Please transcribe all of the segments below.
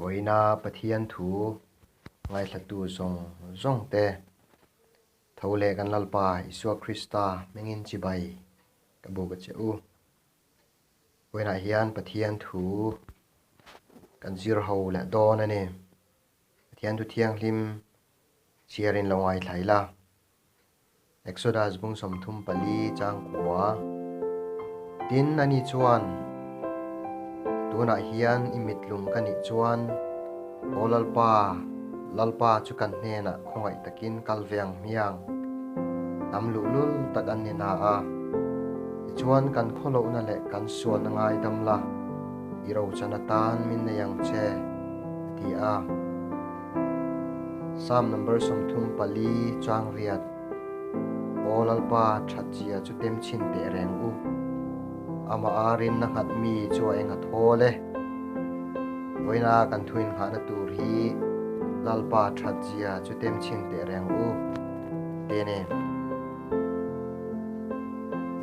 Vawiina Pathian thu ngaithlatu zawng zawng te tho leh kan Lalpa Isua Krista hmingin chibai ka buk a che u. Vawiinah hian Pathian thu kan zir ho leh dawn a ni. Pathian thu thianghlim chhiarin lo ngaithla ila. Exodus bung 34 chang kua. Tin, ani chuan, Tunah hian i mitlung ka nih chuan, Aw Lalpa, Lalpa chu kan hnenah khawngaih takin kal ve ang hmiang. Hnam luhlul tak an ni na a. Tichuan kan khawlohna leh kan sualna ngaidam la, i rochan atan min nei ang che, a ti a. Psalm number 34 chang riat, Aw Lalpa, that zia chu tem chhin teh reng u. Amah a rinna nghat mi chu a eng a thawl e. Vawiina kan thuin nghahna tur hi Lalpa that zia chu tem chhin teh reng u te ni.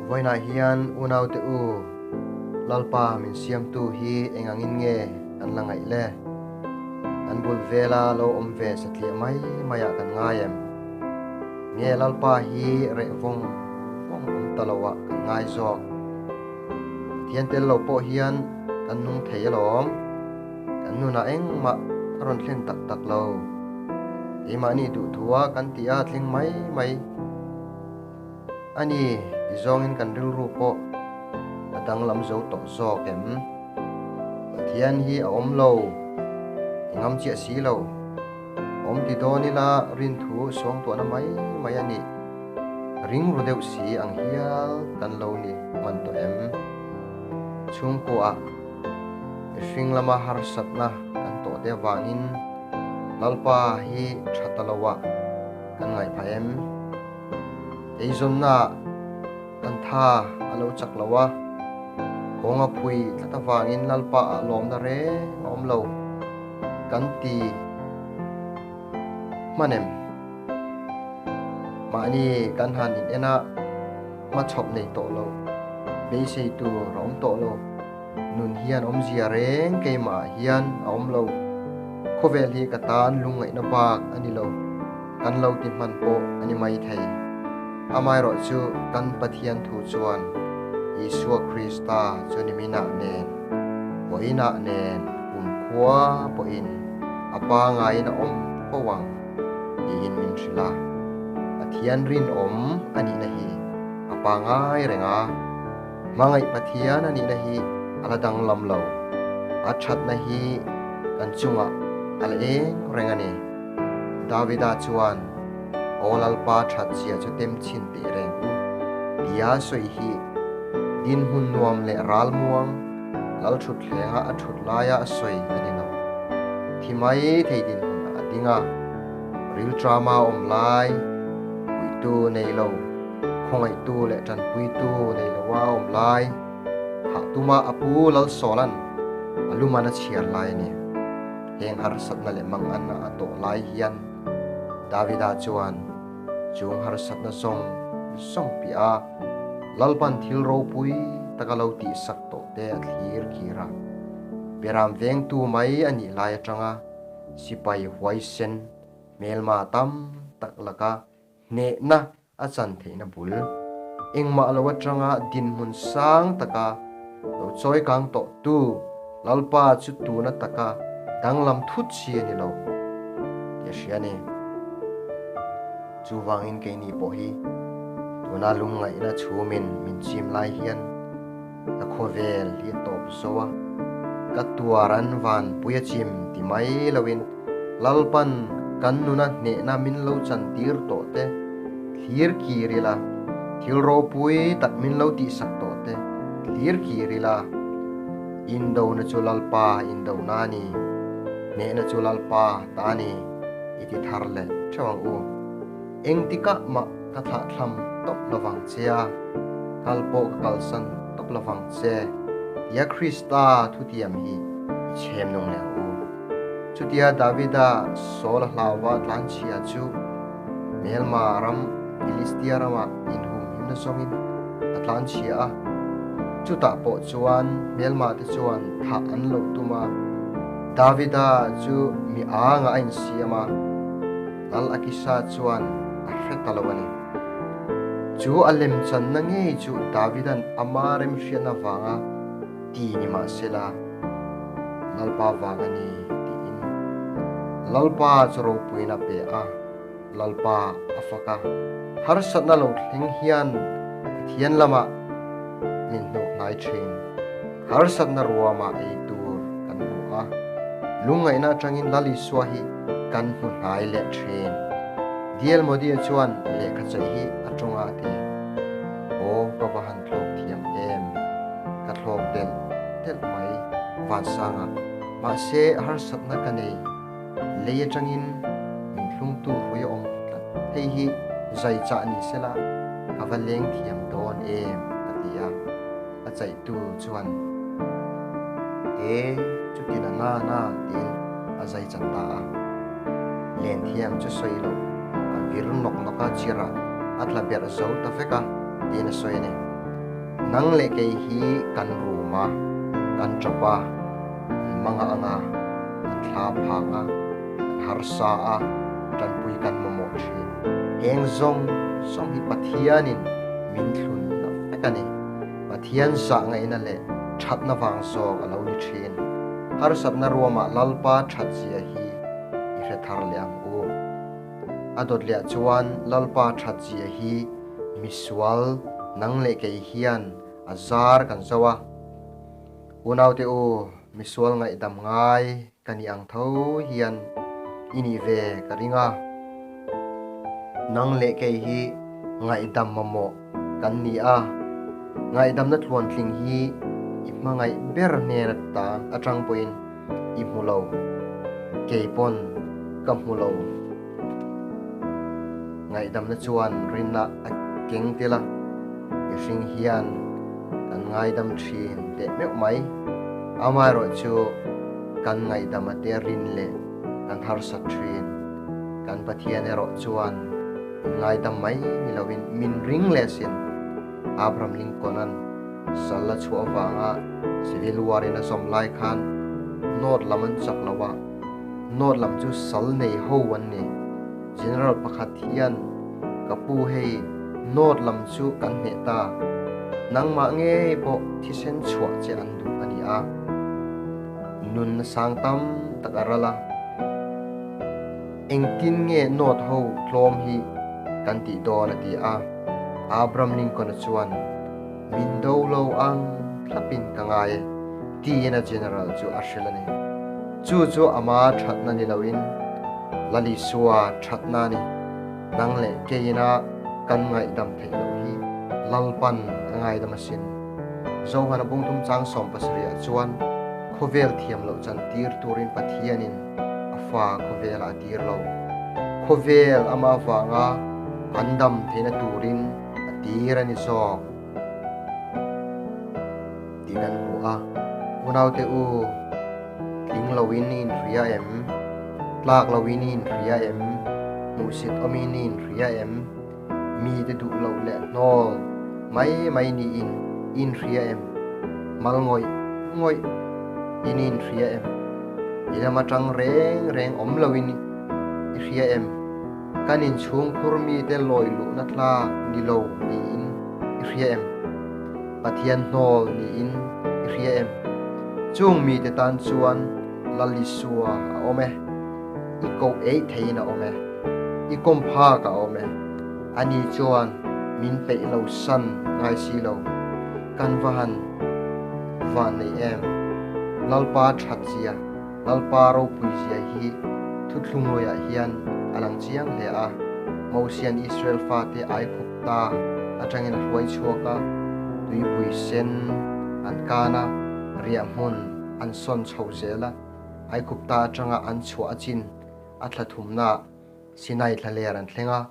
Vawiinah hian unaute u, Lalpa min siamtu hi eng angin nge kan la ngaih le? Kan bul vela lo awm ve satliah mai maiah kan ngai em? Nge Lalpa hi reh vawng vawng awm ta loah kan ngai zawk? Pathian tel lo pawh hian kan nung thei alawm. Kan nunah engmah a rawn thlen tak tak lo. Keimahni duhthua kan tih a thleng mai mai a ni ti zawngin kan rilru pawh a danglam zo tawh zawk em? Pathian hi a awm lo, i ngam chiah si lo. Awm ti dawn ila rinthu suangtuahna mai mai a nih. Ring ru deuh si ang hial kan lo ni hman tawh em? Chhungkuaah mihring lama harsatna kan tawh te avangin Lalpa hi tha ta loah kan ngaihphah em? Eizawnnaah kan tha a lo chak lo a, kawnga phui tlat avangin Lalpa ah lawmna reng a awm lo kan ti hman em? Mahni kan han in en a, hmachhawp nei tawh lo, beisei tur a awm tawh lo, nun hian awmzia reng keimah ah hian a awm lo, khawvel hi ka tan lungngaihna bak a ni lo. Kan lo ti hman pawh a ni mai thei. Amaherawh chu kan Pathian thu chuan Isua Krista chu niminah nen, vawiinah nen, kumkhua pawhin a pangaiin a awm fo ang tiin min hrilh a. Pathian rinawm a nihna hi a pangai reng a, hmangaih Pathian a nihna hi a la danglam lo. A thatna hi kan chungah a la eng reng a ni. Davida chuan, Aw Lalpa that zia chu tem chhin teh reng u, tia sawi hi dinhmun nuam leh ral muang lal thut thlenga a thut laia a sawi a ni lo. Thi mai thei dinhmunah a ding a, rilṭama awm lai, puihtu nei lo, khawngaihtu leh ṭanpuitu nei loa awm lai, thah tuma a pu Lalsawla'n a luman a chhiar lai a ni. Heng harsatna leh manganna a tawh lai hian Davida chuan chung harsatna zawng zawng piah a Lalpan thil ropui taka lo tihsak tawh te a thlir kir a. Beram vengtu mai a nih lai atanga sipai huaisen hmelma tam tak laka hnehna a chan theihna bul. Engmah lo atanga dinhmun sang taka lo chawi kang tawh tu Lalpa chu tuna taka danglam thut chi a ni lo tih a hria a ni. Chuvangin keini pawh hi tuna lungngaihna chhumin min chim lai hian ka khawvel hi a tawp zo a, ka tuar an van pui a chim ti mai loin Lalpan kan nuna hnehna min lo chantir tawh te thlir kir ila, thil ropui tak min lo tihsak tawh te thlir kir ila, Indona chu Lalpa indona a ni, hnehna chu Lalpa ta a ni i ti thar leh theuh ang u. Engtikah mah ka thlahthlam tawp lovang che a, kal pawh ka kalsan tawp lovang che tia Krista thutiam hi i chhem nung leh ang u. Chutia Davida Saul a hlauva tlanchhia chu Hmelma ram Philistia ramah inhumhimna zawngin a tlanchhia a. Chutah pawh chuan hmelma te chuan thah an lo tum a. Davida chu mi anga a insiam a, Lal Akisha chuan a hre ta lo a ni. Chu a lemchanna ngei chu Davida'n ama remhriatna vanga ti ni mah sela, Lalpa vang a ni tiin Lalpa chu ropuiin a pe a, Lalpa a fak a. Harsatna lo thleng hian Pathian lamah min hnuk hnai thin. Harsatna ruamah ei tur kan hmu a, lungngaihna atangin Lal Isua hi kan hmu hnai leh thin. DL Modi-a chuan lehkha chaih hi a tawng a ti. Aw ka va han thlawk thiam em? Ka thlawk delh delh mai Vansanga. Mahse harsatna ka nei. Lei atangin min thlungtu hrui a awm tlat. Hei hi zai chah ni sela ka va leng thiam dawn em? a ti a. A chaihtu chuan, E, chutin a na na tiin a zai chan ta a. Lenthiam chu sawi lo, a vir nawk nawk a, chirah a tla berh zo ta vek a tiin a sawi a ni. Nang leh kei hi kan rum a, kan tap a, kan mang a ang a, kan thla phang a, kan harsa a, tanpui kan mamawh thin. Heng zawng zawng hi Pathianin min thlun na vek a ni. Pathian zah ngaihna leh thatna vang zawk a lo ni thin. Harsatna ruamah Lalpa thatzia hi i hre thar leh ang u. A dawt leh chuan Lalpa thatzia hi misual nang leh kei hian a zar kan zo a. Unaute u, misual ngaihdam ngai ka nih ang tho hian i nih ve ka ring a. Nang leh kei hi ngaihdam mamawh kan ni a, ngaihdamna tluantling hi i hmangaih ber hnen atan atang pawhin i hmu lo, kei pawn ka hmu lo. Ngaihdamna chuan rinna a keng tel a, mihring hian kan ngaidam thin teh meuh mai. Amaherawhchu kan ngaihdam a te rin leh kan harsat thin. Kan Pathian erawh chuan min ngaidam mai ni loin min ring leh asin. Abraham Lincoln-a'n sal a chhuah avanga Civil War-in a zawm lai khan North lam an chak lo a, North lam chu sal nei ho an ni. General pakhat hian, Ka pu hei, North lam chu kan hneh ta. Nangmah ngei pawh thisen chhuah che an duh a ni a. Nunna sang tam tak a ral a. Engtin nge North ho tlawm hi kan tih dawn a ti a. Abraham Lincoln-a chuan, Min do lo ang thlapin ka ngai e, tiin a general chu a hrilh a ni. Chu chu ama thatna ni loin Lal Isua thatna a ni. Nang leh keina kan ngaihdam theih loh hi Lalpan a ngaidam asin. Zohana bungthum chang 70 ah chuan khawvel thiam loh chan tir turin Pathianin a fa khawvelah a tir lo. Khawvel ama avanga an dam theihna turin a tir a ni zawk tih kan hmu a. Unaute u, tling loin i inhria em? Tlak loin i inhria em? Hmuhsit awmin i inhria em? Mite duh loh leh hnawl mai mai niin i inhria em? Mal ngawih ngawih in i inhria em? I lama tang reng reng awm loin i hria em? Kan inchhungkhur mite lawi luhna tlak ni lo niin i hria em? Pathian hnawl niin i hria em? Chung mite tan chuan Lal Isua a awm e. I koh eih theiin a awm e. I kawm phak a awm e. Ani chuan min peih lo san ngai si lo. Kan va han van nei em? Lalpa that zia. Lalpa ropui zia hi thuthlung luiah hian a lang chiang hle a. Mosian Israel fate Aikhupta atangin a hruai chhuak a, tuipui sen an kan a, riah hmun an sawn chho zel a. Aikhupta atanga an chhuah a chin a thla thumnaah Sinai thlaler an thleng a,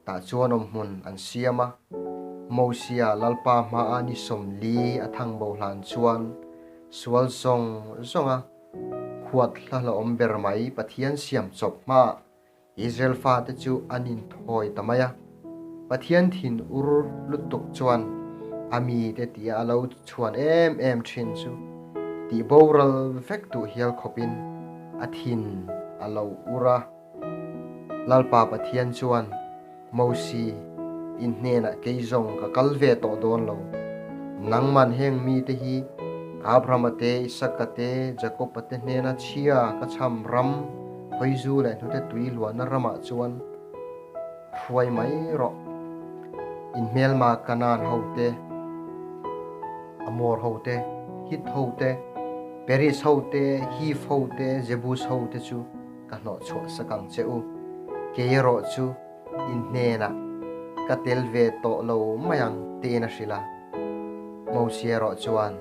tah chuan awmhmun an siam a. Mosia Lalpa hmaa ni 40 a thang bo hlan chuan sual zawng zawnga huat hla hlauhawm ber mai Pathian siam chawp hmaah Israel fate chu an inthawi ta mai a. Pathian thin ur lutuk chuan a mite tia a lo chhuan em em thin chu tih boral vek duh hial khawpin. a thin a lo ur a. Lalpa Pathian chuan, Mosi, in hnenah kei zawng ka kal ve tawh dawn lo. Nangman heng mite hi Abrahama te, Isaka te, Jakoba te hnena chhia ka chham ram, Hawizu leh hnute tui luahna ramah chuan hruai mai rawh. In hmelma Kanaan ho te, Amor ho te, Hit ho te, Peris ho te, Hiv ho te, Jebus ho te chu ka hnawh chhuah sak ang che u. Kei erawh chu in hnenah ka tel ve tawh lo mai ang tiin a hrilh a. Mosia erawh chuan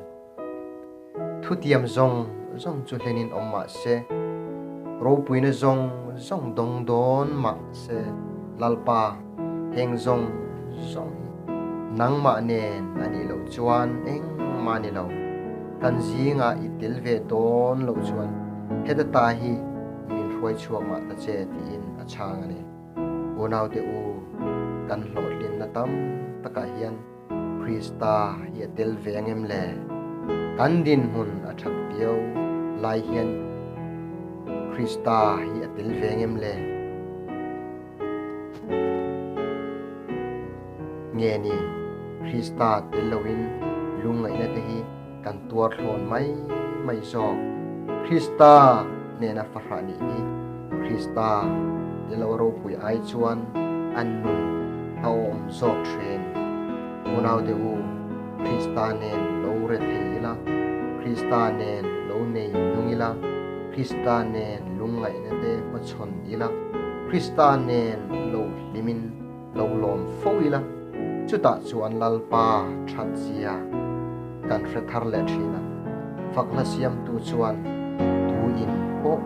thutiam zawng zawng chu hlenin awm mah se, ropuina zawng zawng dawng dawn mah se, Lalpa, heng zawng zawng hi nangmah nen a nih loh chuan engmah a ni lo. Kan zingah i tel ve dawn loh chuan heta ta hi min hruai chhuak mah ta che tiin a chhang a ni. Unaute u, kan hlawhtlinna tam takah hian Krista hi a tel ve ang em le? Kan dinhmun a that viau lai hian Krista hi a tel ve ang em le? Nge ni, Krista tel loin lungngaihna te hi kan tuar thlawn mai mai zawk. Krista nena fahrah nih hi Krista tel lo ropui ai chuan an nun a awm zawk thin. Unaute u, Krista nen lo re thei ila, Krista nen lo nei nung ila, Krista nen lungngaihna te hmachhawn ila, Krista nen lo hlimin lo lawm fo ila, chutah chuan Lalpa thatzia kan hre thar leh thin a. Fakhla siamtu chuan tuin pawh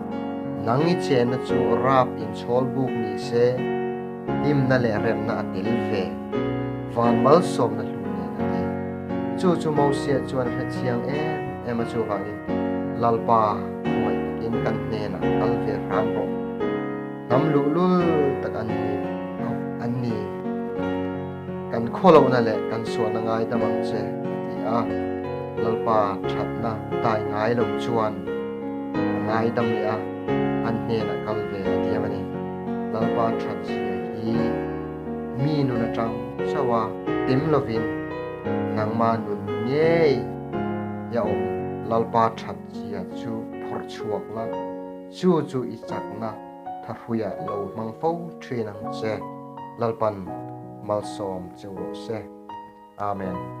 nang i chenna chu rap inchhawl buk ni se, hlimna leh remna a tel ve, van malsawmna hlu nen a ti. Chu chu Mosia chuan a hrechiang em em a, chuvangin Lalpa khawngaih takin kan hnenah kal ve hram rawh. Hnam luhlul tak an ni an ni. Kan khawlohna leh kan sualna ngaidam ang che, a ti a. Lalpa thatna dai ngai lo chuan a ngaidam leh a, an hnenah kal ve a tiam a ni. Lalpa that zia hi mi nun atang chauh a tem lovin nangma nun ngei hi a awm. Lalpa that zia chu phawrh chhuak la. Chu chu i chakna thahruiah lo hmang fo thin ang che. Lalpan malsawm cheu rawh se. Amen.